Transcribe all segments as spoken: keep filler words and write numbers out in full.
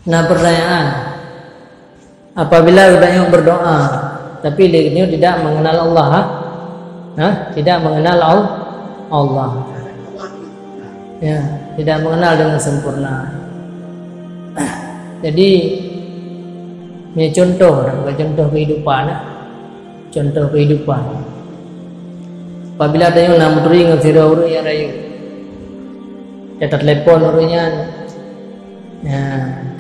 Nah, pertanyaan. Apabila geutanyoe berdoa, tapi geutanyoe tidak mengenal Allah, ha? Ha? Tidak mengenal Al-, Allah. Ya, tidak mengenal dengan sempurna. Jadi, ini contoh, bukan contoh kehidupan, ha? Contoh kehidupan. Apabila tanyoe na meuturi ngon sidroe ureuëng nyang rayeuk, tatelepon ureuëng nyan, ya,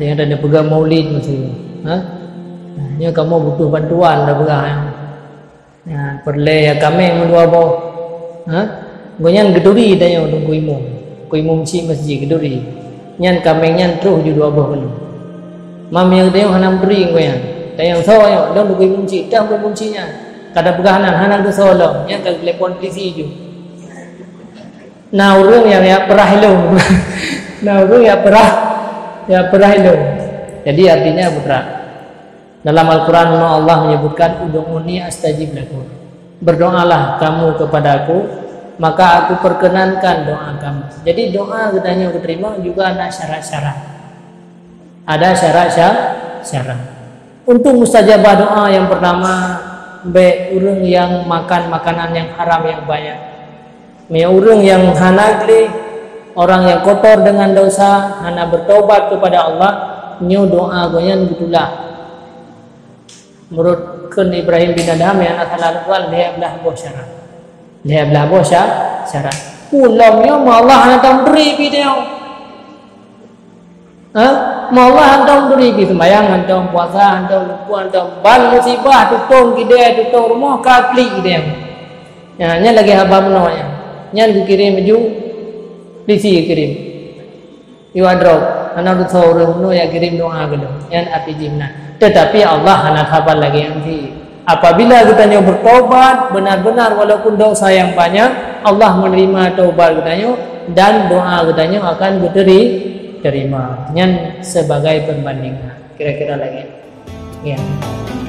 tanyoe tapeugah maulid meusigoe, ha? Nyoe kamoe butuh bantuan, tapeugah, ya. Ya, peureulée ya kaméng meudua boh. Ha? Gobnyan geuturi tanyoe Teungku Imum. Teungku Imum chik masjid geuturi. Nyan kaméng nyan troh ju dua boh keunoe. Mam nyang tanyoe hana meuturi gobnyan. Tanyoe soe nyoe, dong Teungku Imum chik, dong Teungku Imum chik nyan. Ka tapeugah nan, hana geusoe lom. Nyan ka geutelepon polisi ju. Na ureuëng nyang jak peurah ilong. Na ureuëng jak peurah, jak peurah ilong. Jadi artinya putra, dalam Al-Quran memang Allah menyebutkan, "Ud'uni astajib lakum." Berdoalah kamu kepadaku, maka aku perkenankan doa kamu. Jadi doa geutanyoe geuterima juga na syarat-syarat. Ada syarat-sya-, syarat. Untuk mustajabah doa yang pertama, bèk ureuëng yang makan makanan yang haram yang banyak. Meunyoe ureuëng nyang hana gleh, orang yang kotor dengan dosa, hana bertobat kepada Allah, nyoe doa gobnyan geutulak. Meunurot kheun Ibrahim bin Adham nyang na salah tuan lhèe blaih boh syarat. Lhèe blaih boh sya-, syarat. Ulôn nyoe meuh Allah hana tameuturi pih tanyoe. Ha? Meuh Allah hana tameuturi pih, seumayang hana tameuturi, puasa hana tameuturi, lumpuh hana tameuturi, ban musibah tutong kidée, tutong rumoh ka klik kidée. Nyan, nyan lagée haba meunoe nyan. Nyan geukirém laju, polisi geukirém. Iwa drop, hana teusoe ureuëng meunoe nyang kirém doa keu lôn. Nyan arti jih meunan. Tetapi Allah hana saban lagée nyan cit. Apabila geutanyoe bertobat benar-benar walaupun dosa yang banyak, Allah menerima taubat geutanyoe dan doa geutanyoe akan geuteri-, terima. Nyan sebagai perbandingan. Kira-kira lagée nyan. Ya.